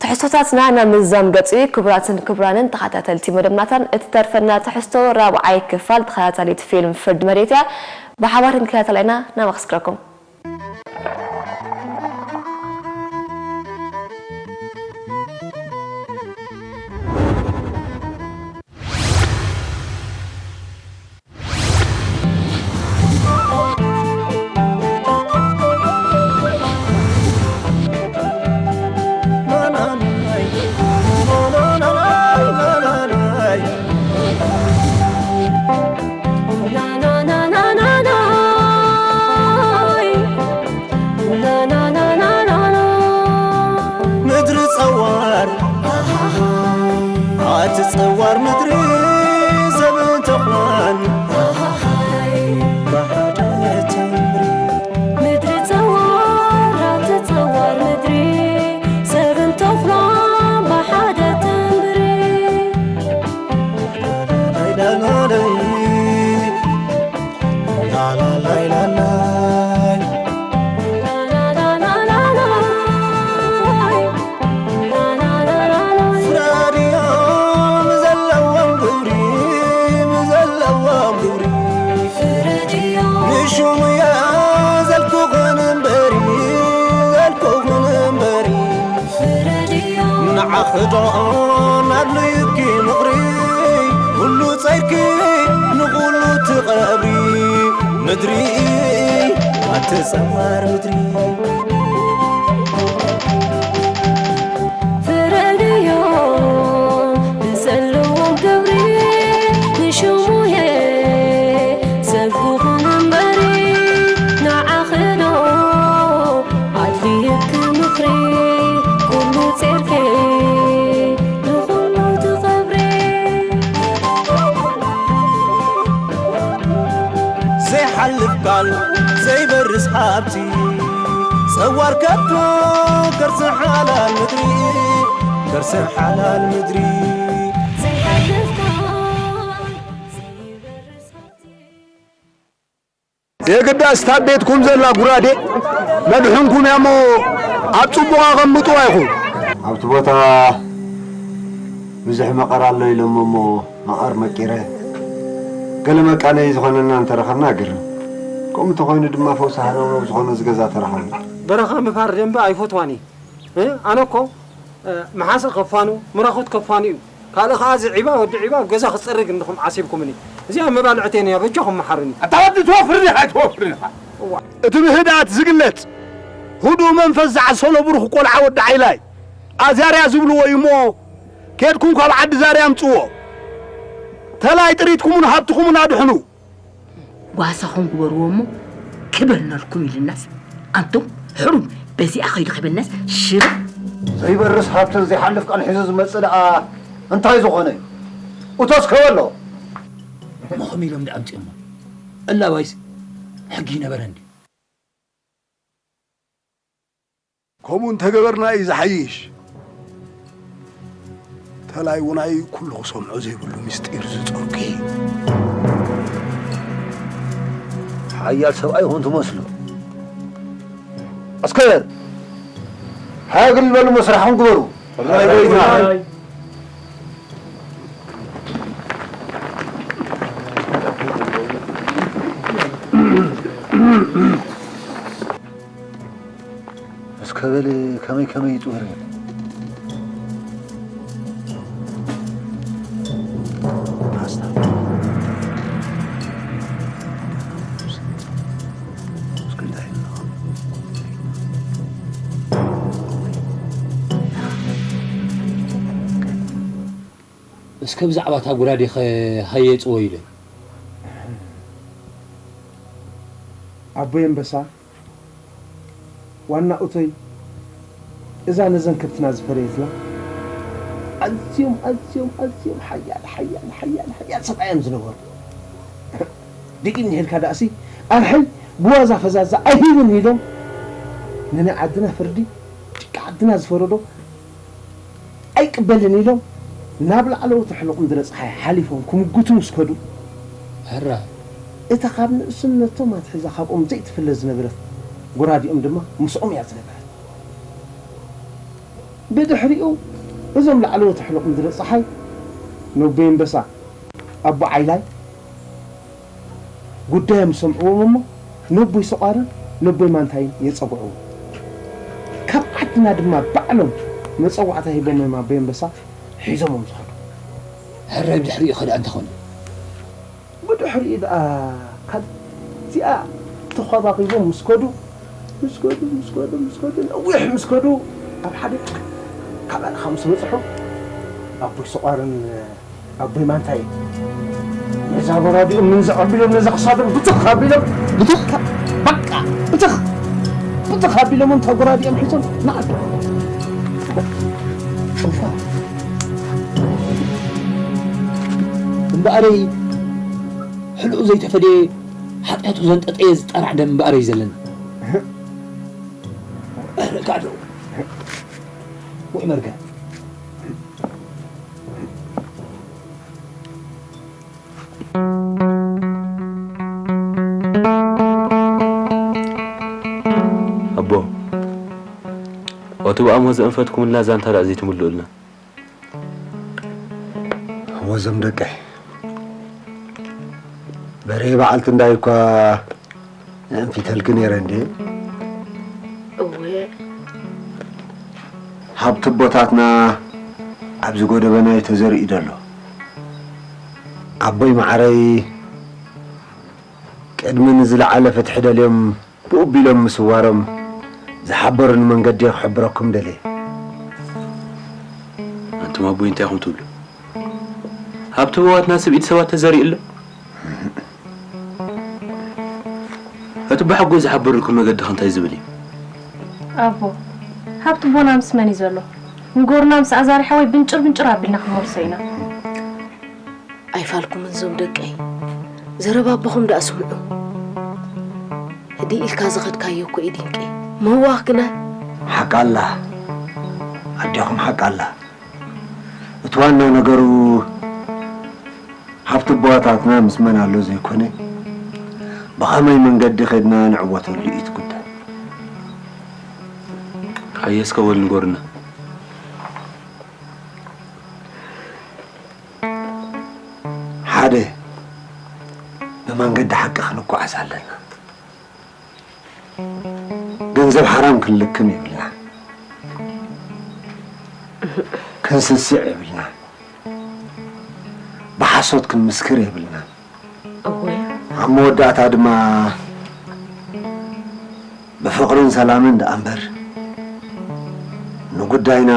ትሕዝቶታትና ናብ ምዝዛም ገጹ እዩ። ክቡራትን ክቡራንን ተኸታተልቲ መደብናታን እትተርፈና ትሕዝቶ ራብዓይ ክፋል ተኸታታሊት ፊልም ፍርዲ መሬት እያ። ብሓባር ክንከታተላ ኢና። ነመስግነኩም። ምድሪ ጸዋር ኣቲ ጸዋር ምድሪ ሰብን ተኹላን ብሓደ ተንብሪ። ምድሪ ጸዋር ኣቲ ጸዋር ምድሪ ሰብን ተኹላን ብሓደ ተንብሪ። ላላላይ፣ ላላላይ፣ ላላይ። ፍረድዮም ዘለዎም ግብሪ፣ ብዘለዎም ግብሪ። ንሹምዮ ዘልኩኽን እምበሪ፣ ዘልኩኽን እምበሪ። ንዓኺ ዶ ኣድልዩኪ ምኽሪ፣ ኩሉ ጸይርኪ ንኹሉ ትቐብሪ። ምድሪ ኣቲ ጸዋር ምድሪ። ፍረድዮ ብዘለዎም ግብሪ ንሽሙየ ሰብ ክኹን እምበሪ ንዓኺ ዶ ኣድልየኪ ምኽሪ ኩሉ ጼርኪ ንኹሉ ትኸብሪ። ዘይሓልፍ ቃል ዘይበርስ ሃብቲ ጸዋር ከብዶ ከርሲ ሓላል ምድሪ ከርሲ ሓላል ምድሪ። ዘይሓልፍ ቃል ዘይበርስ ሃብቲ። የግዳስ እታ ቤትኩም ዘላ ጉራዴ መድሕንኩም እያ እሞ ኣብ ጽቡቕ ኣቐምጥዋ ኢኹም። ኣብቲ ቦታ ብዙሕ መቐር ኣሎ ኢሎሞ እሞ መቐር መቂረ ገለ መቃነዪ ዝኾነና እንተረኸብና ግርም። ከምኡ እንተኾይኑ ድማ ፈውሲ ሃነውነው ዝኾነ ዝገዛ ተረኸብና። በረኻ ምፋር ደንበ ኣይፈትዋን እየ። እ? ኣነ እኮ፣ እ፣ መሓሰ ከፋኑ፣ ምራኹት ከፋኑ እዩ። ካልእ ኸዓ እዚ ዒባ፣ ወዲ ዒባ ኣብ ገዛ ክጸርግ እንድኹም ዓሲብኩምኒ። እዚኣ መባልዕተይ ነያ፣ በጃኹም መሓሩኒ። ኣታ ወዲ ትወፍርን ኢኻ፣ ኣይትወፍርን ኢኻ። እዋ። እቲ ብህድኣት ዝግለጽ ህዱእ መንፈስ ዝዓሰሎ ብሩኽ ቆልዓ ወዲ ሓይላይ፣ ኣዛርያ ዝብልዎ እዩ እሞ፣ ኬድኩም ካብ ዓዲ ዛርያ ኣምጽዎ። ተላይ ጥሪትኩምን ሃብትኹምን ኣድሕኑ። ጓሳኹም ግበርዎ እሞ ክበልነልኩም ኢልናስ፣ ኣንቱም ሕሩም በዚኣ ኸይዱ ክብልናስ ሽርም። ዘይበርስ ሃብትን ዘይሓልፍ ቃል ሒዙ ዝመጽእ ደኣ እንታይ ዝኾነ እዩ? እቶስ ከበሎ። እሞ ከመይ ኢሎም ደኣ ኣምጺኦሞ? እላባይስ ሕጊ ይነበረ እንድዩ። ከምኡ እንተገበርና እዩ ዝሓይሽ። ተላይ ውናይ ኩሉ ክሰምዖ ዘይብሉ ምስጢር ዝጸርጉ። ሓያል ሰብኣይ ይኹን ትመስሉ። እስከ ሃግል በሉ፣ መስራሕኩም ግበሩ። እስከ በል ከመይ ከመይ ይጥወር? እስከ ብዛዕባ እታ ጉራዴ ኸ ሃየጽዎ ኢለ። ኣቦይ ኣንበሳ፣ ዋና እቶይ፣ እዛ ነዘን ከብትና ዝፈረየትና፣ ኣዝዮም፣ ኣዝዮም፣ ኣዝዮም ሓያል፣ ሓያል፣ ሓያል፣ ሓያል ሰብኣይ እዮም ዝነበሩ። ደቂም ንሄድካ ደኣሲ፣ ኣርሐይ ብዋዛ ፈዛዛ ኣይህብን ኢሎም፣ ንናይ ዓድና ፍርዲ፣ ጭቃ ዓድና ዝፈረዶ፣ ኣይቅበልን ኢሎም ናብ ላዕለዎት ኣሕሉቕም ድረ ጸሓይ ሓሊፎም ክምጉቱ ምስ ከዱ፣ ሕራይ። እታ ካብ ንእስነቶም ኣትሒዛ ካብኦም ዘይትፍለ ዝነበረት ጎራዲኦም ድማ ምስኦም እያ ዝነበረት። ብድሕሪኡ እዞም ላዕለዎት ኣሕሉቕ ምድረ ጸሓይ ነቦይ ኣንበሳ ኣቦ ዓይላይ ጉዳዮም ሰምዕዎም እሞ ነቦይ ሰቋርን ነቦይ ማንታይን የጸውዕዎም። ካብ ዓድና ድማ ባዕሎም መጸዋዕታ ሂቦም እዮም ኣቦይ ኣንበሳ ሒዞሞም ዝኸዱ። ሕራይ ብድሕሪኡ ኸድኣ እንተኾነ? ብድሕሪኡ ደኣ ካብዚኣ ተኸባኺቦም ምስ ከዱ፣ ምስ ከዱ፣ ምስ ከዱ፣ ምስ ከዱ፣ ነዊሕ ምስ ከዱ፣ ኣብ ሓደ ካብ በረኻ ምስ በጽሑ፣ ኣቦይ ሰቋርን ኣቦይ ማንታይ ነዛ ጎራዲኦም ምን ዘቐቢሎም ነዛ ክሳዶም ብትኽ ኣቢሎም፣ ብትኽ? በቃ ብትኽ፣ ብትኽ ኣቢሎም እታ ጎራዲኦም ሒዞም ንዓዱ። ጨውፋ። እምበኣረይ ሕልኡ ዘይተፈደየ ሓጢኣቱ ዘንጠጠየ ዝጠራዕ ደም እምበኣረይ ዘለና። ረጋዶ። ወይ መርገም። ኣቦ፣ እቲ ብኣሞ ዘንፈትኩምልና ዛንታ ደኣ ዘይትምልኡልና። እወ፣ እዞም ደቀይ፣ በሬ በዓልቲ እንዳይ እኳ ኣንፊተልኪ ነይረ እንዴ? እወ። ሃብቲ ኣቦታትና ኣብዚ ጎደበና እዩ ተዘሪኡ ዘሎ። ኣቦይ ማዕረይ ቅድሚ ንዝለዓለ ፍትሒ ደልዮም ብኡ ቢሎም ምስዋሮም ዝሓበሩኒ መንገዲ ክሕብረኩም ደልየ። ኣንቱም ኣቦይ እንታይ ኢኹም ትብሉ? ሃብቲ ኣቦታትና ስብኢት ሰባት ተዘሪኡ ኣሎ። እቲ ብሓጎይ ዝሓበርኩም መገዲ ከ እንታይ ዝብል እዩ? ኣቦ፣ ሃብቲ ኣቦና ምስ መን እዩ ዘሎ? ንገሩና፣ ምስ ኣዛሪ ሓወይ ብንጭር ብንጭር ኣቢልና ክንመልሶ ኢና። ኣይፋልኩምን ዞም ደቀይ፣ ዘረባ ኣቦኹም ደኣ ስምዑ። ህድእ ኢልካ ዝኸድካዮ እኮ እዩ ድንቂ። ምህዋኽ ግና ሓቃ ኣላ፣ ኣዴኹም ሓቃ ኣላ። እቲ ዋና ነገሩ ሃብቲ ኣቦታትና ምስ መን ኣሎ ዘይኮነ፣ ብኸመይ መንገዲ ኸድና ንዕወተሉ እዩ እቲ ጉዳይ። ሃየ እስከ በሉ ንገሩና። ሓደ፣ ብመንገዲ ሓቂ ክንጓዓዝ ኣለና። ገንዘብ ሓራም ክንልክም የብልና። ክንስስዕ የብልና። ብሓሶት ክንምስክር የብልና። እወ። ኣብ መወዳእታ ድማ ብፍቕርን ሰላምን ደኣ እምበር ንጉዳይና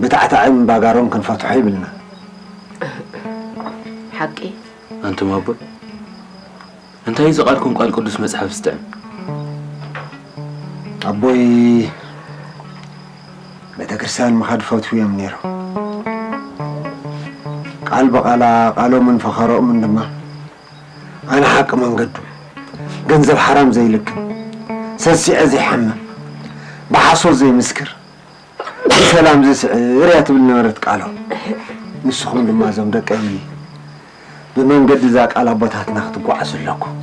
ብታዕታዕን ባጋሮን ክንፈትሖ የብልና። ሓቂ። ኣንቱም ኣቦይ፣ እንታይ እዩ ዝቓልኩም ቃል ቅዱስ መጽሓፍ ዝጥዕም? ኣቦይ ቤተ ክርስቲያን ምኻድ ፈትዉ እዮም ነይሮም። ቃል ብቓላ ቃሎምን ፈኸሮምን ድማ ኣነ ሓቂ መንገዱ፣ ገንዘብ ሓራም ዘይልክም፣ ሰሲዐ ዘይሓምም፣ ብሓሶት ዘይምስክር፣ ብሰላም ዝስዕር እያ ትብል ነበረት ቃሎም። ንስኹም ድማ እዞም ደቀይ ብመንገዲ እዛ ቃል ኣቦታትና ክትጓዓዙ ኣለኩም።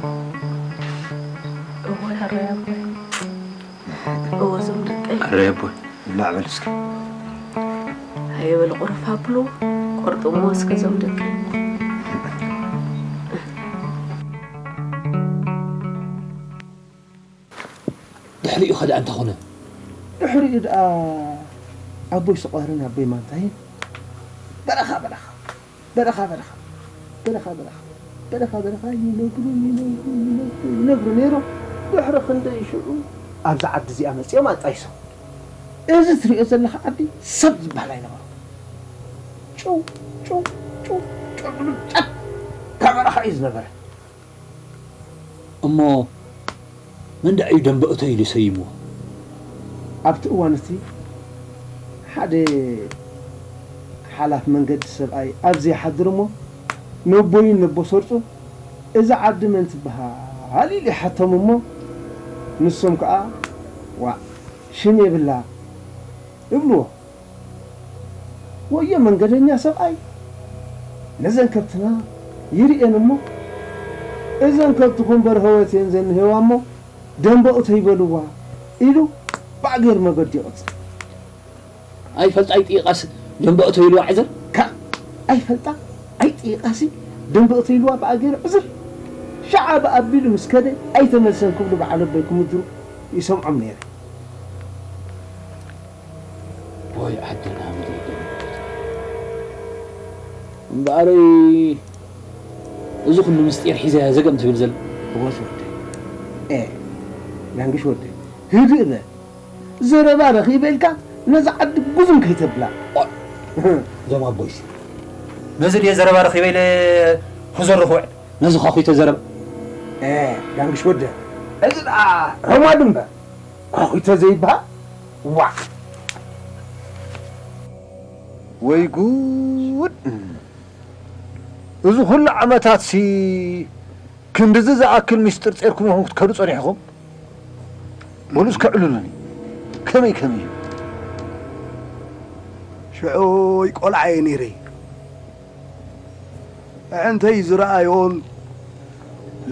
እወ፣ ሕራይ ኣቦይ። እወ፣ እዞም ደቀይ። ሕራይ ኣቦይ። ብላዕ በል እስኪ። ሃየ በሉ ቁሩፍ ኣብሉ፣ ቆርጥሞ እስከ እዞም ደቀይ። ድሕሪኡ ኸ ደኣ እንታይ ኾነ? ድሕሪኡ ደኣ ኣቦይ ስቋርን ኣቦይ ማንታይን በረኻ፣ በረኻ፣ በረኻ፣ በረኻ፣ በረኻ፣ በረኻ፣ በረኻ፣ በረኻ ይነብሩ፣ ይነብሩ፣ ይነብሩ፣ ይነብሩ ነይሮም። ድሕሪ ክንደይ ሽዑ ኣብዛ ዓዲ እዚኣ መጺኦም ኣጣይሶም። እዚ ትሪኦ ዘለኻ ዓዲ ሰብ ዝበሃል ኣይነበሮን። ጭው፣ ጭው፣ ጭው፣ ጭው ዝብል ጫካ በረኻ እዩ ዝነበረ። እሞ መን ደኣ እዩ ደንበ እቶይ ኢሉ ሰይምዎ? ኣብቲ እዋን እቲ ሓደ ሓላፍ መንገዲ ሰብኣይ ኣብዚ ይሓድር እሞ፣ ነቦይን ነቦ ሰርጹን፣ "እዛ ዓዲ መን ትበሃል?" ኢሉ ይሓቶም እሞ፣ ንሶም ከኣ፣ "ዋእ፣ ሽም የብላ" ይብልዎ። ወዮ መንገደኛ ሰብኣይ ነዘን ከብትና ይርእየን እሞ፣ "እዘን ከብትኹም በርሀወት እየን ዘንህዋ እሞ፣ ደንበኡ ተይበልዋ" ኢሉ ባእ ገይሩ መገዲ ይቕጽል። ኣይፈልጣ ኣይጥይቓስ ደንበ እቶ ኢልዋ ዕዝር። ካብ ኣይፈልጣ ኣይጥይቓሲ ደንበ እቶ ኢልዋ ብኣገር ዕዝር። ሸዓ ብኣቢሉ ምስ ከደ ኣይተመልሰን ክብሉ በዓል ኣቦይ ክምድሩ ይሰምዖም ነይረ። ወይ ዓድና ምድሪ ደንበ እቶ። እምበኣረይ እዚ ኩሉ ምስጢር ሒዘ ዘገም ትብል ዘለ። እወስ ወደይ። ኤ፣ ጋንግሽ ወደይ። ህድእ በል። ዘረባ ረኺበ ኢልካ ነዛ ዓዲ ጉዝም ከይተብላ። ኦ፣ እዞም ኣቦይሲ። ነዚ ድየ ዘረባ ረኺበ ኢለ ክዘርኽ ውዕል? ነዚ ኳኹይተ ዘረባ። ኤ፣ ጋንግሽ ወደ። እዚ ደኣ ረማድ እምበር። ኳኹይተ ዘይበሃል። ዋዕ። ወይ ጉድ! እዚ ኩሉ ዓመታትሲ ክንድዚ ዝኣክል ሚስጥር ጼርኩም ኢኹም ክትከዱ ጸኒሕኹም? በሉ እስከ ዕልሉኒ። ከመይ ከመይ እዩ? ሽዑይ ቆልዓ እየ ነይረ። ኣዕንተይ ዝረኣዮን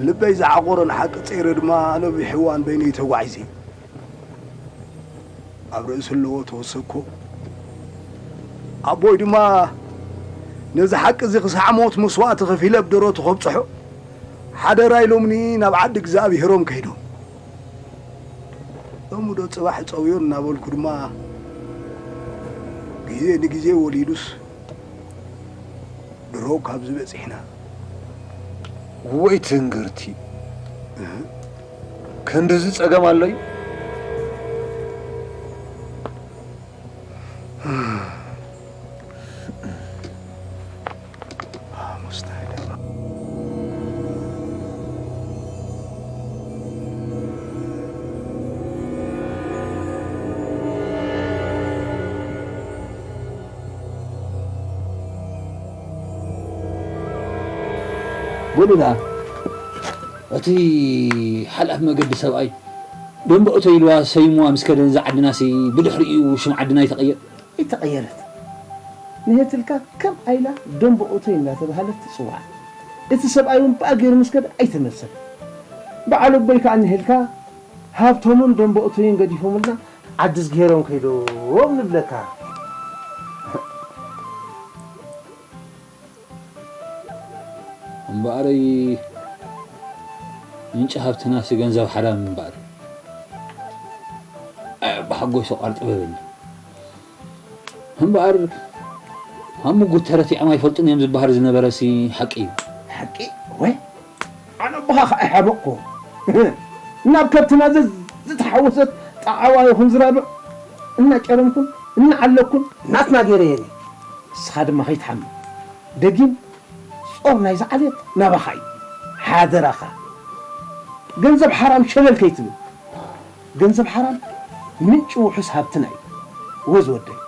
ልበይ ዝዓቖሮን ሓቂ ጼረ ድማ ነዊሕ እዋን በይነይ ተጓዒዘ። ኣብ ርእሲ ኣለዎ ተወሰኮ። ኣቦይ ድማ ነዚ ሓቂ እዚ ክሳዕ ሞት መስዋእቲ ከፊለ ኣብ ደረቱ ከብጽሖ ሓደራ ኢሎምኒ ናብ ዓዲ እግዚኣብሄሮም ከይዶም። ሎሚ ዶ ጽባሕ እጸውዮ እናበልኩ ድማ ግዜ ንግዜ ወሊዱስ ድሮ ካብዚ በጺሕና። ወይ ትንግርቲ! እህ። ክንድዚ ጸገም ኣሎ እዩ? በሉ ደኣ፣ እቲ ሓላፊ መገዲ ሰብኣይ ደንበ እቶ ኢልዋ ሰይምዋ ምስ ከደ፣ እዛ ዓድናሲ ብድሕሪኡ ሽም ዓድና ይተቐየር። ይተቐየረት። ንሄትልካ ከም ኣይላ ደንበ እቶይ እንዳተባህለት ትጽዋዕ። እቲ ሰብኣይ እውን ብኣገር ምስ ከደ ኣይተመልሰን። በዓል ኣቦይ ከኣ ንሄልካ ሃብቶምን ደንበ እቶይን ገዲፎምልና ዓዲ ዝገሄሮም ከይዶም ንብለካ። እምበኣረይ ምንጪ ሃብትናሲ ገንዘብ ሓራም እምበኣር። ኣይ፣ ኣባ ሓጎስ ቋር ጥበበኛ። እምበኣር ኣብ ምጉት ተረቲዖም ኣይፈልጡን እዮም ዝበሃል ዝነበረሲ ሓቂ እዩ። ሓቂ? ወይ፣ ኣነ ኣቦኻ ኸኣ ኣይሓበቕኩ። ናብ ከብትና ዘዝ ዝተሓወሰት ጣዓዋ ይኹን ዝራብዕ እናጨረምኩን እናዓለኩን ናትና ገይረየን እየ። ንስኻ ድማ ከይትሓምም። ደጊም ጾር ናይዛ ዓሌት ናባኻ እዩ። ሓደራኻ። ገንዘብ ሓራም ሸለል ከይትብል። ገንዘብ ሓራም ምንጪ ውሑስ ሃብትና እዩ። ወዝ ወደይ።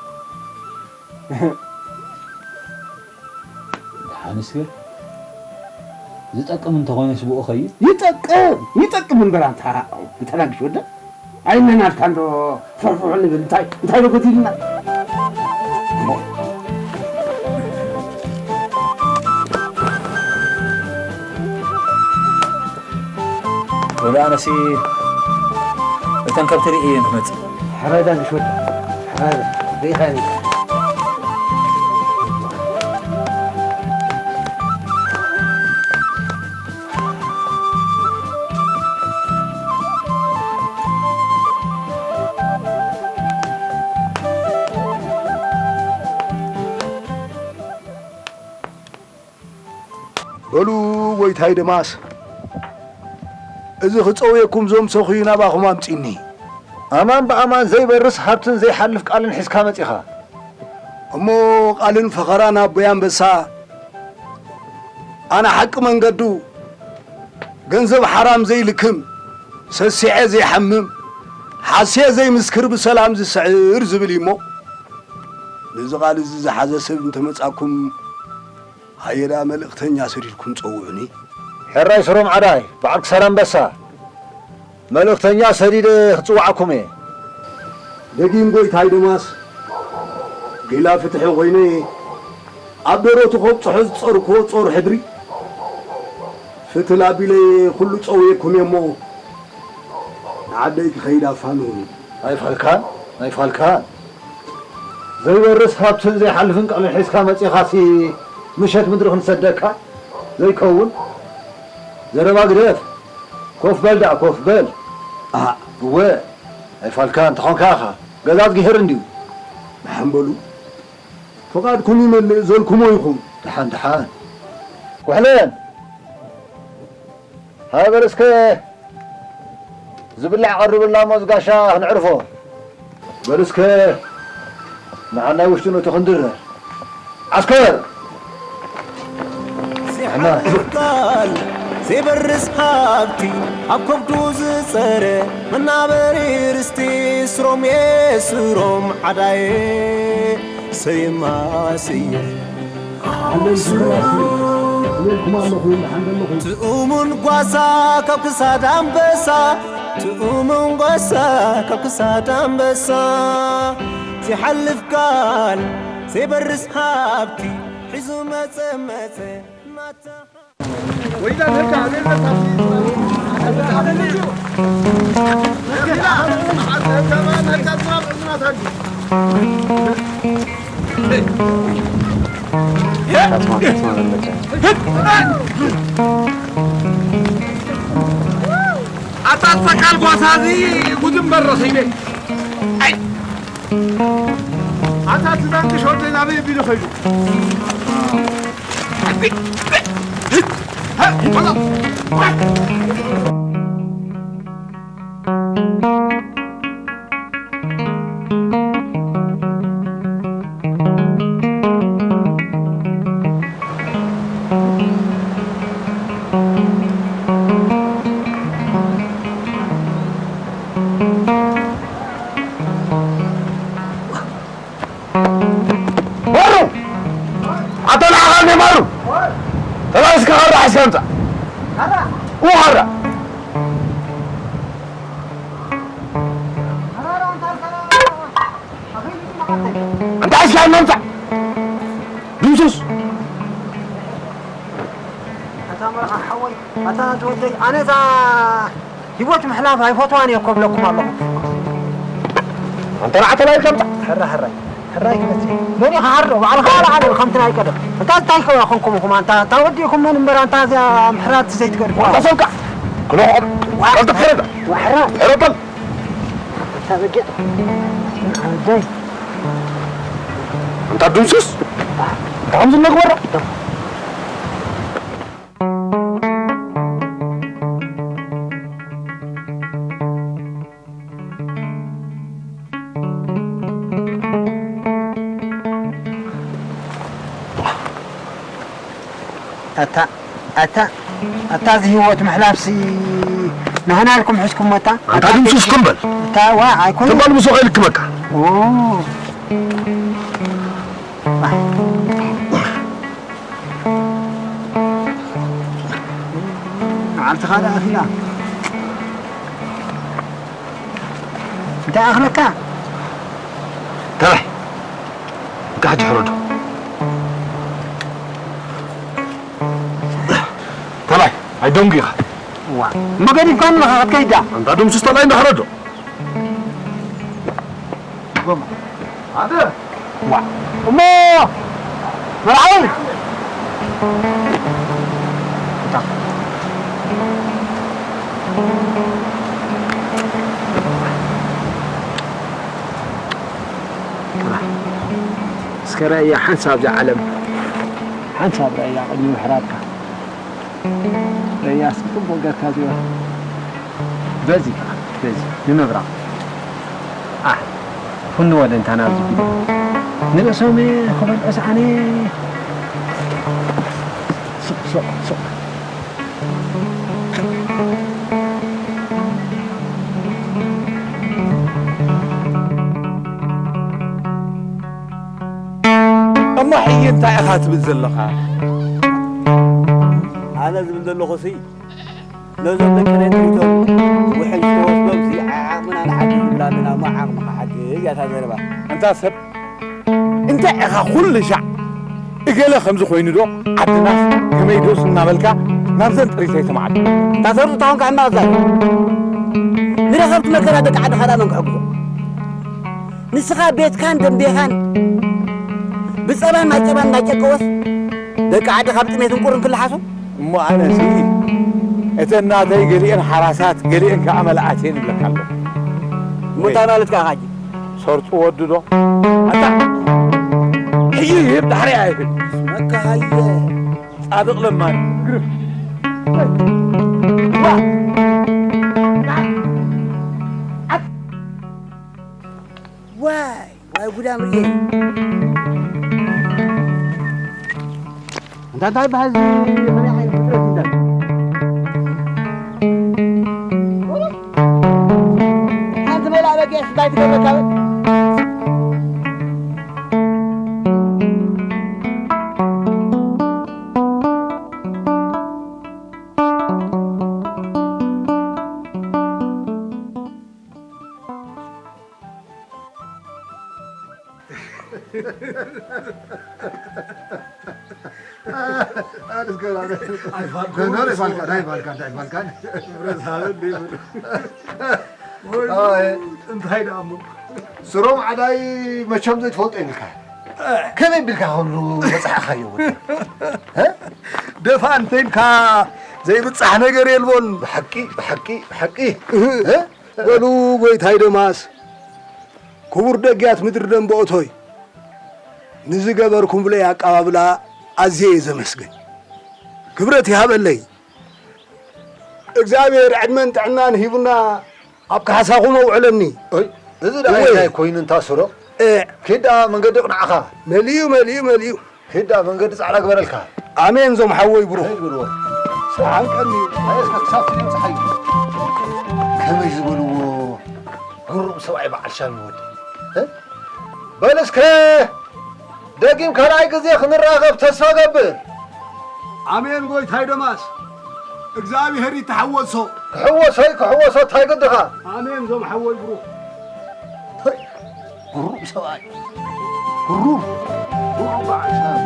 ደሓንስ ግን ዝጠቅም እንተኾይነስ ብኡ ኸይድ። ይጠቅም፣ ይጠቅም እምበር ኣንታ፣ ኣንታ ናግሽ ወደ። ኣይነናልካ እንዶ ፍሕፍሕ ንብል፣ እንታይ፣ እንታይ ዶ ጎዲልና? ወላ ኣነሲ እተን ከብቲ ርእየ እየን ክመጽእ። ሕረዳ ግሽ ወደ፣ ሕረዳ፣ ርኢኻኒ። በሉ ጎይታይ ደማስ፣ እዚ ክጸውየኩም ዘምሰኹ እዩ ናባኹም ኣምጺኒ። ኣማን ብኣማን ዘይበርስ ሃብትን ዘይሓልፍ ቃልን ሒዝካ መጺኻ። እሞ ቃልን ፈኸራን ኣቦይ ኣንበሳ፣ ኣነ ሓቂ መንገዱ፣ ገንዘብ ሓራም ዘይልክም፣ ሰሲዐ ዘይሓምም፣ ሓስየ ዘይምስክር ብሰላም ዝስዕር ዝብል እዩ እሞ፣ ነዚ ቃል እዚ ዝሓዘ ሰብ እንተመጻኩም፣ ሃየ ደኣ መልእኽተኛ ሰዲድኩም ጸውዑኒ። ሕራይ ስሮም ዓዳይ፣ በዓል ክሳራ ኣንበሳ፣ መልእኽተኛ ሰዲደ ክጽውዓኩም እየ። ደጊም ጎይታይ ደማስ፣ ጊላ ፍትሒ ኮይነ፣ ኣብ ደረቱ ከብጽሖ ዝጸርኩዎ ጾር ሕድሪ፣ ፍትል ኣቢለ ኩሉ ጸውየኩም እየ እሞ፣ ንዓደይ ክኸይድ ኣፋንዉኒ። ኣይፋልካን፣ ኣይፋልካን። ዘይወርስ ሃብትን ዘይሓልፍን ቃልን ሒዝካ መጺኻሲ ምሸት ምድሪ ክንሰደካ ዘይከውን ዘረባ ግደፍ። ኮፍ በል ደኣ ኮፍ በል። ኣእ እወ ኣይፋልካ እንተኾንካ ኢኻ ገዛ ዝግሄር እንድዩ። ደሓን በሉ ፍቓድኩም ይመልእ ዘልኩሞ ይኹን። ደሓን ደሓን። ኩሕለን ሃገር እስከ ዝብላዕ ቀርብልና እሞ ዝጋሻ ክንዕርፎ። በሉ እስከ ንዓናይ ውሽጡ ነቱ ክንድረር። ዓስከር! ቃል ዘይበርስ ሃብቲ ኣብ ከብዱ ዝጸረ መናበሪ ርስቲ ስሮም የስሮም ዓዳየ ሰየማ ስየ ትእሙን ጓሳ ካብ ክሳድ ኣንበሳ ትእሙን ጓሳ ካብ ክሳድ ኣንበሳ ዝሓልፍ ቃል ዘይበርስ ሃብቲ ሒዙ መጸ መጸ ናታ ኣታ ተቃል ጓሳ እዚ ጉድም በረኺበ። ኣይ ኣታ እቲ ዳንቂ ሾርደይ ናበይ ኣቢሉ ኸይዱ? ማሩ! ኣቶ ንዓኻ እንደ ማሩ! ተባይስካ ኸራ ሒዝካ ምጻእ! ኡ ኸራ! እንታይ ሒዝካ ምጻእ! ድምሱስ! ኣታ መርዓ ሓወይ፣ ኣታ ተወደይ፣ ኣነ እዛ ሂወት ምሕላፍ ኣይፈትዋን እየ እኮ እብለኩም ኣለኹ። ኣንተ ንዓ ተላኢልካ ምጻእ። ሕራይ፣ ሕራይ፣ ሕራይ ክመጽእ። መን እዩ ክሓርዶ? ባዕልኻ ዋላ ዓደል ከምቲ ናይ ቀደም። እንታ እንታይ ከ ኮንኩም ኢኹም? ኣንታ፣ እንታ ወዲእኩም መን እምበር፣ ኣንታ እዚኣ ምሕራድቲ ዘይትገድፉ። ዋላ ሰብካ። ክሎ ቀልጥፍ ሕረዳ። ዋሕራ። ሕረዳ። ኣታ በጊዕ። ኣደይ። ኣንታ ድምሱስ። ኣንታ ከምዚ ነግበራ። ኣታ፣ ኣታ፣ ኣታ፣ እዚ ህይወት ምሕላፍሲ ናህና ኢልኩም ሒዝኩሞ ኣታ? ኣንታ ድምሱስ ክም በል። ኣታ፣ ዋ፣ ኣይኮነን። ትም በል፣ ምስ ወቒ ልክመካ። ኦ። መዓልትኻ ደኣ ኣኺላ። እንታይ ኣኽለካ? ተባይ፣ እንካ ሕጂ ሕረዶ። ተባይ፣ ኣይደንጉ ኢኻ። ዋ፣ እሞ ገዲፍካኒ ኢኻ ክትከይድ ደኣ። ኣንታ ድምሱስ ተባይ እንዳ ሕረዶ። ጎማ። ኣደ። ዋ። እሞ መርዓዊ። እታ። እስከ ረእያ ሓንሳብ እዛ ዓለም። ሓንሳብ ረእያ ቅድሚ ምሕራድካ። ረእያ እስኪ ጽቡቕ ጌርካ እዚኦ። በዚ ከኣ፣ በዚ ንምብራቕ። ኣሕ፣ ፉን ወደ እንታ ናብዚ ቢሉ። ንርእሶም ክበልዑ ሰኣነ። ሱቕ፣ ሱቕ፣ ሱቕ። እሞ ሕጂ እንታይ ኢኻ ትብል ዘለኻ? ኣነ ዝብል ዘለኹሲ፣ ነዞም ደቂ ናይ ጥሪቶም ውሕጅ ዝተወስዶምሲ፣ ዓዓቕምና ንሓግዝ ይብላ ኣለና እሞ፣ ዓቕምኻ ሓግዝ እያ እታ ዘረባ። ኣንታ ሰብ፣ እንታይ ኢኻ ኩሉ ሻዕ እገለ ከምዚ ኮይኑ ዶ፣ ዓድናስ ከመይ ዶስ እናበልካ ናብዘን ጥሪተይ ትመዓድ? እታ ሰብ ዝኾንካ ሕማቕ ዛር። ንረኸብቲ መከራ ደቂ ዓድኻ ደኣ መን ክሕግዞ? ንስኻ ቤትካን ደንቤኻን ብጸባን ማጨባን እናጨቀወስ ደቂ ዓዲ ካብ ጥሜትን ቁርን ክለሓሱ? እሞ ኣነሲ እተን ናተይ ገሊአን ሓራሳት ገሊአን ከኣ መልኣት እየን እብለካ ኣለኹ። እሞ እንታይ ማለት ከኣ ካጂ? ሰርጡ ወዱ ዶ? ኣታ ሕጂ ይህብ ዳሕሪ ኣይህብ። መካሃየ ጻድቕ ለማን ግርም። ዋ! ዋይ ዋይ ጉድ ኣምርየ። እንታይ እንታይ በሃዚ መሪሕ ዓይነት ፍጥረት እንታይ? ሓንቲ መላእ በጊዕስ እንታይ ትገብረካ? እንታይ ደኣ እሞ? ስሮም ዓዳይ መቸም ዘይትፈልጦ ይብልካ። ከመይ ቢልካ ከሉ በጻሕኻዮ ወዲ? እ? ደፋ እንተ ኢልካ ዘይብጻሕ ነገር የልቦን። ብሓቂ፣ ብሓቂ፣ ብሓቂ። እህ። እ? በሉ ጎይታይ ደማስ፣ ክቡር ደግያት ምድሪ ደንበኦቶይ፣ ንዝገበርኩምለይ ኣቀባብላ ኣዝየ እየ ዘመስግን። ክብረት ይሃበለይ። እግዚኣብሔር ዕድመን ጥዕናን ሂቡና ኣብ ካሕሳኹም ኣውዕለኒ። ኦይ፣ እዚ ደኣ እወ። እንታይ ኮይኑ እንታ ስሮ? እ። ኪድ ደኣ መንገዲ ይቕንዓኻ። መሊኡ፣ መሊኡ፣ መሊኡ። ኪድ ደኣ መንገዲ ጻዕዳ ግበረልካ። ኣሜን ዞም ሓወይ ብሩኽ። ከይድ በልዎ። ሰዓን ቀኒ። ኣይ፣ እስከ ክሳብ ትሪኦ ጸሓይ። ከመይ ዝበልዎ ግሩም ሰብኣይ በዓል ሻም ይወድ። እ? በል እስከ ደጊም ካልኣይ ግዜ ክንራኸብ ተስፋ ገብር። ኣሜን ጎይታይ ደማስ፣ እግዚኣብሔር ይተሓወሶ። ክሕወሶ እዩ ክሕወሶ፣ እንታይ ግድኻ? ኣሜን ዞም ሓወይ ብሩኽ። ሄይ፣ ግሩም ሰብኣይ፣ ግሩም፣ ግሩም በዓል ሻም።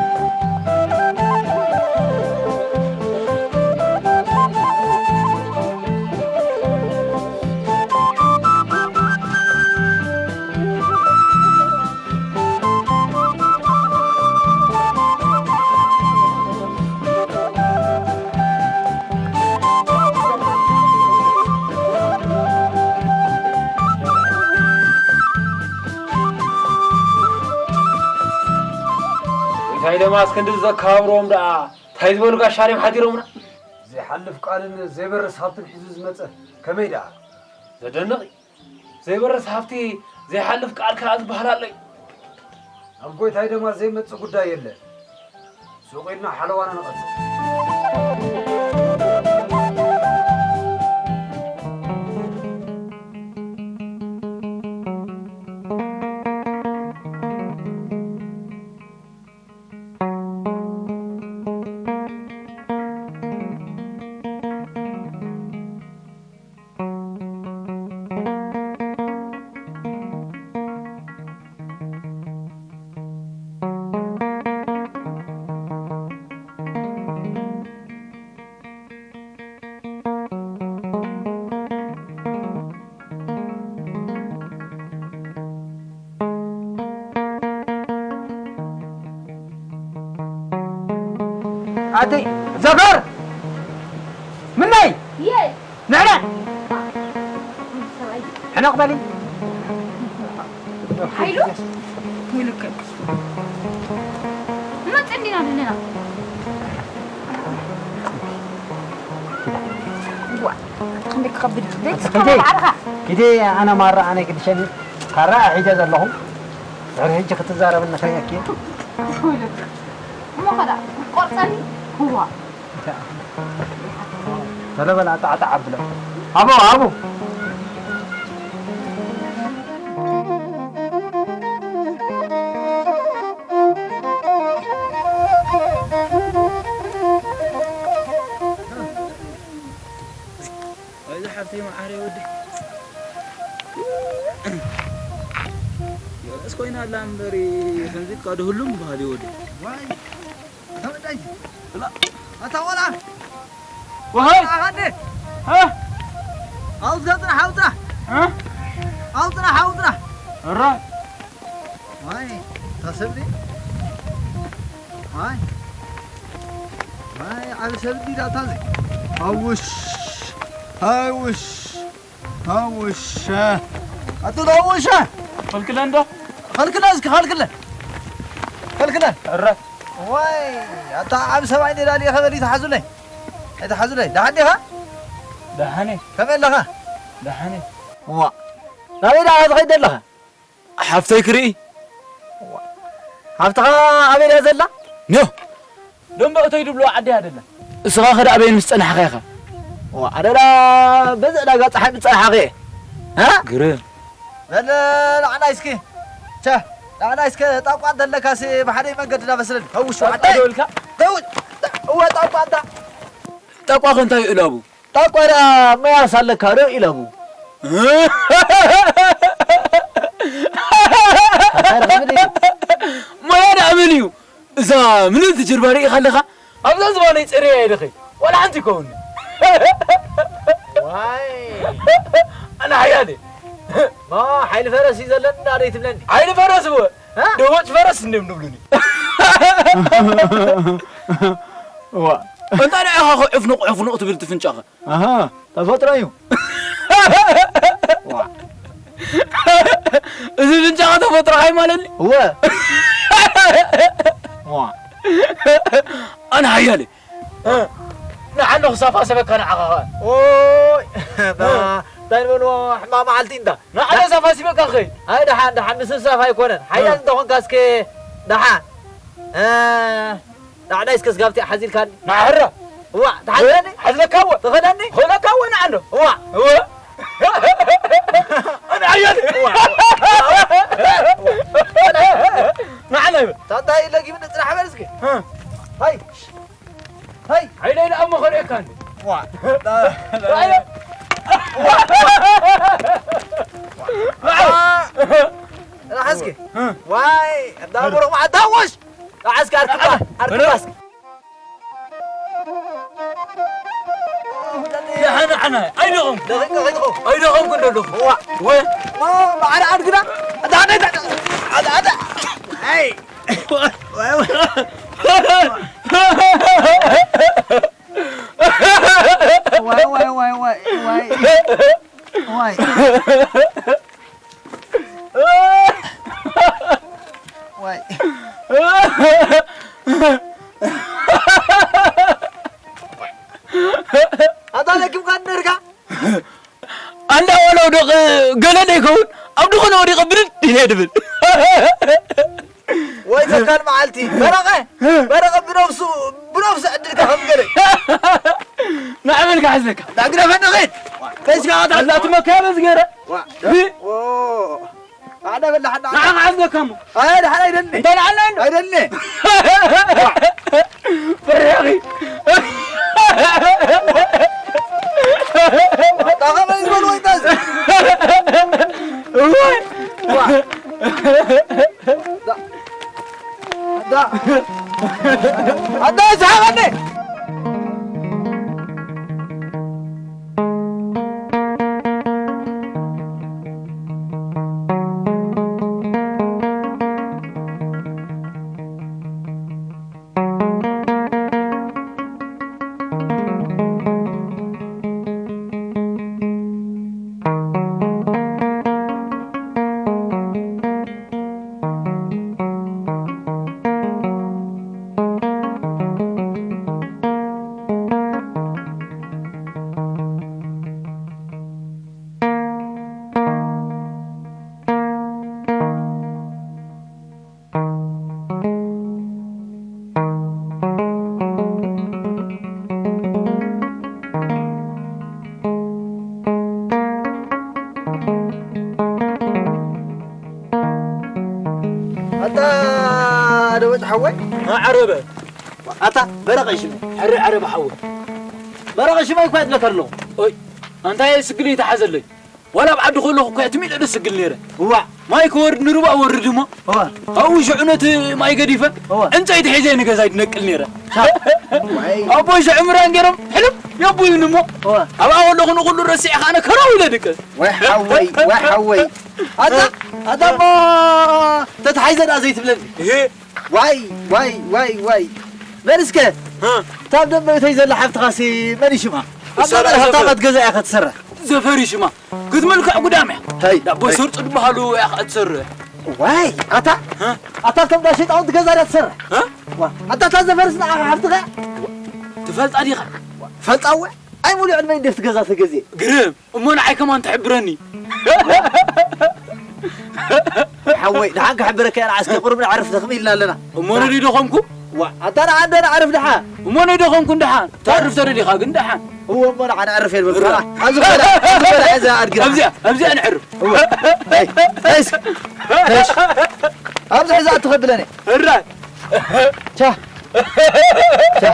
እንታይ ደማስ ክንዲ ዘካብሮም ደኣ፣ እንታይ ዝበሉ ጋሻ ድዮም ሓዲሮምና? ዘይሓልፍ ቃልን ዘይበርስ ሃብትን ሒዙ ዝመጸ ከመይ ደኣ? ዘደንቕ እዩ። ዘይበርስ ሃብቲ ዘይሓልፍ ቃል ከኣ ዝበሃል ኣሎ እዩ። ናብ ጎይታይ ደማስ ዘይመጽእ ጉዳይ የለ። ሱቕ ኢልና ሓለዋና ንቐጽል። ኣቲ ዘፈር ምነይ ይይ ንዕና ሕነቕ በሊ። ሓይሉ ሙሉከ መጠን ዲና ኣለና። ዋ ክንደይ ክኸብድ እዩ። ዘይትስከሞ ኪደይ፣ ባዕልኻ። ኪደይ ኣነ ማራ ኣነ ግድሸኒ ካራ ሒጀ ዘለኹ። ድሕሪ ሕጂ ክትዛረብኒ ከይነኪ። እሞ ኸዳ ቆርጸኒ። ዋ ተለበል ኣጣዕጣዕ ኣብሎ። ኣቦ፣ ኣቦ። ኣይዛ ሓብተይ መዓረይ ወዲ። የእስ ኮይና ኣላ እምበሪ፣ ከምዚ እኳ ድህሉም በሃሊ ወዲ። ዋይ፣ ኣታ ወዳይ። ብላ። ኣታ ቆልዓ። ወሃይ። ኣታ ኻደ። ሃ? ኣውጽእ፣ ጽናሕ፣ ኣውጽእ። ሃ? ኣውጽእ፣ ጽናሕ፣ ኣውጽእ፣ ጽናሕ። እረ። ዋይ፣ እታ ሰብ ድያ? ዋይ፣ ዋይ፣ ዓቢ ሰብ ድያ እታ እዚ? ሃውሽ፣ ሃውሽ፣ ሃውሽ። ኣቶ ሃውሽ! ከልክለ እንዶ? ከልክለ እስኪ፣ ከልክለ። ከልክለ። እረ። ዋይ፣ ኣታ ዓቢ ሰብኣይ እንዴ ዳልየ ከበል ይትሓዙለይ። ኣይትሓዙለይ። ደሓን ዲኻ? ደሓን እየ። ከመይ ኣለኻ? ደሓን እየ። ዋ፣ ናበይ ደኣ ትኸይድ ኣለኻ? ሓፍተይ ክርኢ። ሓፍትኻ ኣበይ እያ ዘላ? ኖ! ደንበ እቶይ ድብሎ ዓዲ እያ ደላ። እስኻ ኸ ደኣ በይን ምስ ጸናሕኻ ኢኻ? ዋ፣ ኣደዳ በዚ ዕዳጋ ጸሓይ ምጸናሕኻ እየ። ሃ? ግርም። በል፣ ንዓና እስኪ። ቸ፣ ንዓና እስከ ጣቋ እንተለካሲ ብሓደ መንገዲ እናበስለኒ። ከውሽ ጣቋ ዋዕጠይ። ዶ ኢልካ? ከውሽ፣ እወ፣ ጣቋ እንታ። ጣቋ ከ እንታይ እዩ እላቡ? ጣቋ ደኣ መያስ ኣለካ ዶ ኢላቡ። እንታይ ረኽብኒ? ሞያ ደኣ መን እዩ? እዛ ምልእቲ ጀርባ ርኢኻ ኣለኻ? ኣብዛ ዝባነይ ጽርያ እየ ድኺ? ዋላ ሓንቲ ይከውኒ። ዋይ። ኣነ ሓያለ። ማ ሓይሊ ፈረስ እዩ ዘለኒ እንዳ ደይ ትብለኒ? ሓይሊ ፈረስ እወ። እ? ደቦጭ ፈረስ እንድዮም ዝብሉኒ። ዋ። እንታይ ደኣ ኢኻ ኸ ዕፍኑቕ ዕፍኑቕ ትብል ትፍንጫኸ? ኣሃ፣ ተፈጥሮ እዩ። ዋ። እዚ ፍንጫኸ ተፈጥሮ ኣይማለኒ? እወ። ዋ። ኣነ ሓያለ። እ፣ ንዓሎ ክሰፋሰበካ ንዓኻ ኸ። ኦይ፣ እ። እንታይ ንበልዎ፣ ሕማቕ መዓልቲ እንዳ። ንዓሎ ሰፋሲበካ ኸይ። ኣይ፣ ደሓን፣ ደሓን፣ ምስፍሳፍ ኣይኮነን። ሓያል እ። እንተኾንካ እስከ፣ ደሓን። እ፣ ንዓይ እስከ ስጋብቲ ሓዚልካኒ። ንዓህራ። እዋ፣ ትሓዝለኒ? ሓዝለካ እወ። ትኸደኒ? ኸለካ እወ ንዓሎ። እዋ። እወ። ኣነ ሓያል። እዋ። ንዓና ይበል። ታንታ ኢለ ጊብን ጽናሕ በል እስኪ። እ። ሃይ። ሃይ። ሓይለ ኢለ ኣብ መኸሪኤካ እንዴ? እዋ። ንዓ እስኪ። እ። ዋይ፣ እንዳ ብሩኽ መዓልቲ ሃወሽ። ንዓ እስኪ ኣርክባ፣ ኣርክባ እስኪ። ደሓን፣ ደሓን፣ ኣይደኸምኩ። ደኺምካ ከይትኸውን። ኣይደኸምኩ እንዶ ኣለኹ። እዋ። ወ- ማ-፣ ማዕረ ኣድግና። ኣታ፣ ኣታ፣ ኣታ፣ ኣታ፣ ኣታ። ኣይ። ዋይ፣ ዋይ፣ ዋይ። ዋይ፣ ዋይ፣ ዋይ፣ ዋይ፣ ዋይ። ዋይ። ዋይ። ኣታ ለኪምካ ነርካ? ኣንዳ ወለው ደቕ ገለ ደይከውን ኣብ ድኾነ ወዲቐ ብድድ ኢለ ድብል። ወይ ዘካል መዓልቲ። በረቐ፣ በረቐ ብነፍሱ፣ ብነፍሱ ዕድልካ ከም ገለ። ንዕብልካ ሓዝለካ። ዳግደፈኒ ኺድ። ከይስካ ኣታ ኣላ ትመካበዝ ገረ። ዋ። ቢ- ኦ። ኣነ በላሕና። ንዓኻ ሓዝለካ እሞ። ኣይ፣ ደሓን ኣይደሊ። እንታይ ንዓና እንዶ? ኣይደሊ። ፍርያኺ። ኣታ ኸመይ ዝበል ወይ ታዝ? እዋይ። ዋ። ዳ-፣ ዳ-፣ ኣታ ስሓቐኒ። ኣታ ደወጭ ሓወይ። ዓረበ። ኣታ በረቐ ሽመይ። ሕሪ ዓረበ ሓወይ። በረቐ ሽመይ እኳ ይድለካ ኣለኹ። ኦይ፣ ኣንታ እየ ስግል ይተሓዘለይ። ዋላ ኣብ ዓዲ ከለኹ እኮ እየ ትሚለ ደስ እብል ነይረ። እዋ። ማይ ክወርድ ንሩባ እወርድ እሞ። እዋ። ኣብኡ ሽዑ ነቲ ማይ ገዲፈ እዋ። ዕንጨይቲ ሒዘ ንገዛይ ድነቅል ነይረ። ዋይ። ኣቦይ ሽዑ ምራን ገይሮም ሕልም የብሉን እሞ። እዋ። ኣብኣ ከለኹ ንኹሉ ረሲዐ ከኣ ኣነ ከረው ኢለ ድቀ። ወይ ሓወይ፣ ወይ ሓወይ። ኣታ ኣታ እሞ ተታሒዘ ደኣ ዘይትብለኒ። እሄ። ዋይ ዋይ ዋይ ዋይ። በል እስከ፣ እ። እታ ኣብ ደንበይተይ ዘላ ሓፍትኻሲ መን እዩ ሽማ? ኣብ እሳ ደኣ ማእከል ሃብታማት ዘፈር። ገዛ እያ ከትሰርሕ። ዘፈር እዩ ሽማ። ክትምልክዕ ጉዳም እያ። ታይ፣ ዳቦይ ታይ። ሰርጹ ዝበሃሉ እያ ከኣ ትሰርሕ። ዋይ ኣታ እ። ኣታ ኣብቶም ዳ ሸይጣውንቲ ገዛ እያ ትሰርሕ። እ? ዋ፣ ኣታ እታ ዘፈርስ ንዓኻ ሓፍትኻ? ትፈልጣ ዲኻ? ፈልጣ እወ። ኣይ ሙሉእ ዕድመይ እንዴ ኣብቲ ገዛ ተገዝየ። ግርም። እሞ ንዓይ ከማን ትሕብረኒ። ሓወይ፣ ደሓን ክሕብረካ ኢና፣ እስከ ቁሩብ ንዕርፍ፣ ደኽም ኢልና ኣለና። እሞ ነዲ ደኸምኩ? ዋ፣ ኣታ ንዓ እንደ ንዕርፍ ደሓን። እሞ ነዲ ደኸምኩ እንደሓን። ተዕርፍ ተደሊኻ ግን ደሓን። እወ፣ እሞ ንዓ ንዕርፍ የልበልኩ። እረ። ኣብዚ በላ፣ ኣብዚ በላ፣ እዛ ኣድግራ። ኣብዚኣ፣ ኣብዚኣ ንዕርፍ። እወ። ሄይ፣ ሄይ፣ ሄይ። ኣብዚ ሕዛ ኣትኸብለኒ። እረ። ቻ። ቻ።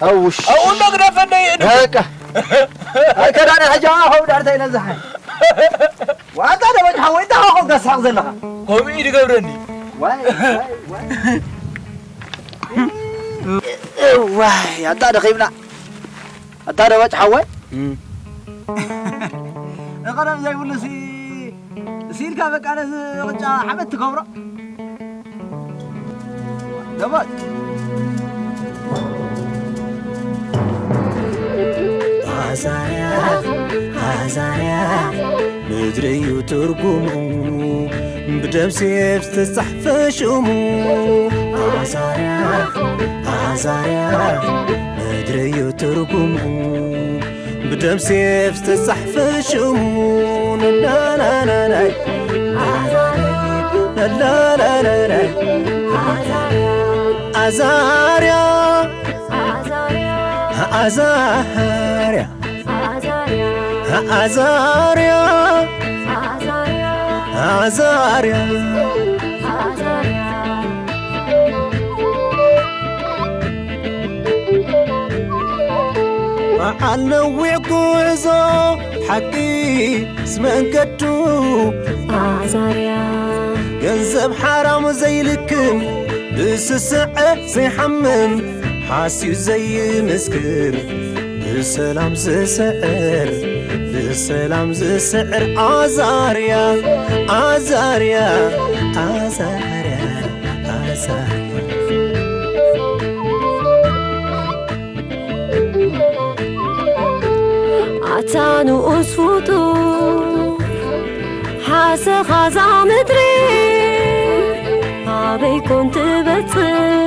ኣውሽ። ኣብኡ እንዶ ግደፈ እንዶ ይእዱ። በቃ። ኣይ፣ ከዳነ ሕጂ ኣኸው ዳርታ ኢለ ዝሓይ። ዋታ ደበጅ ሓወይ፣ እንታይ ኾንካ ትስሕቕ ዘለኻ? ከምኡ እዩ ዝገብረኒ። ዋይ፣ ዋይ፣ ዋይ። ዋይ፣ ኣታ ደኺምና። ኣታ ደበጅ ሓወይ። እም። እቐደም ዘይብሉ ሲ-፣ ሲልካ በቃ ነዚ ቅጫ ሓመድ ትገብሮ። ደበጅ። ኣዛርያ፣ ኣዛርያ፣ ምድሪ እዩ ትርጉሙ፣ ብደም ሴፍ ዝተጻሕፈ ሽሙ። ኣዛርያ፣ ኣዛርያ፣ ምድሪ እዩ ትርጉሙ፣ ብደም ሴፍ ዝተጻሕፈ ሽሙ። ላላላላይ፣ ላላላላይ፣ ኣዛርያ፣ ኣዛርያ፣ ኣዛርያ፣ ኣዛርያ። በዓል ነዊሕ ጉዕዞ ሓቂ ምስ መንገዱ ኣዛርያ። ገንዘብ ሓራም ዘይልክም ብስስዐ ዘይሓምም ሓስዩ ዘይምስክር ብሰላም ዝስዕር ብሰላም ዝስዕር ኣዛርያ ኣዛርያ ኣዛርያ ኣዛርያ። ኣታ ንኡስ ፍጡር ሓሰኻ እዛ ምድሪ ኣበይ ኮን ትበጽሕ?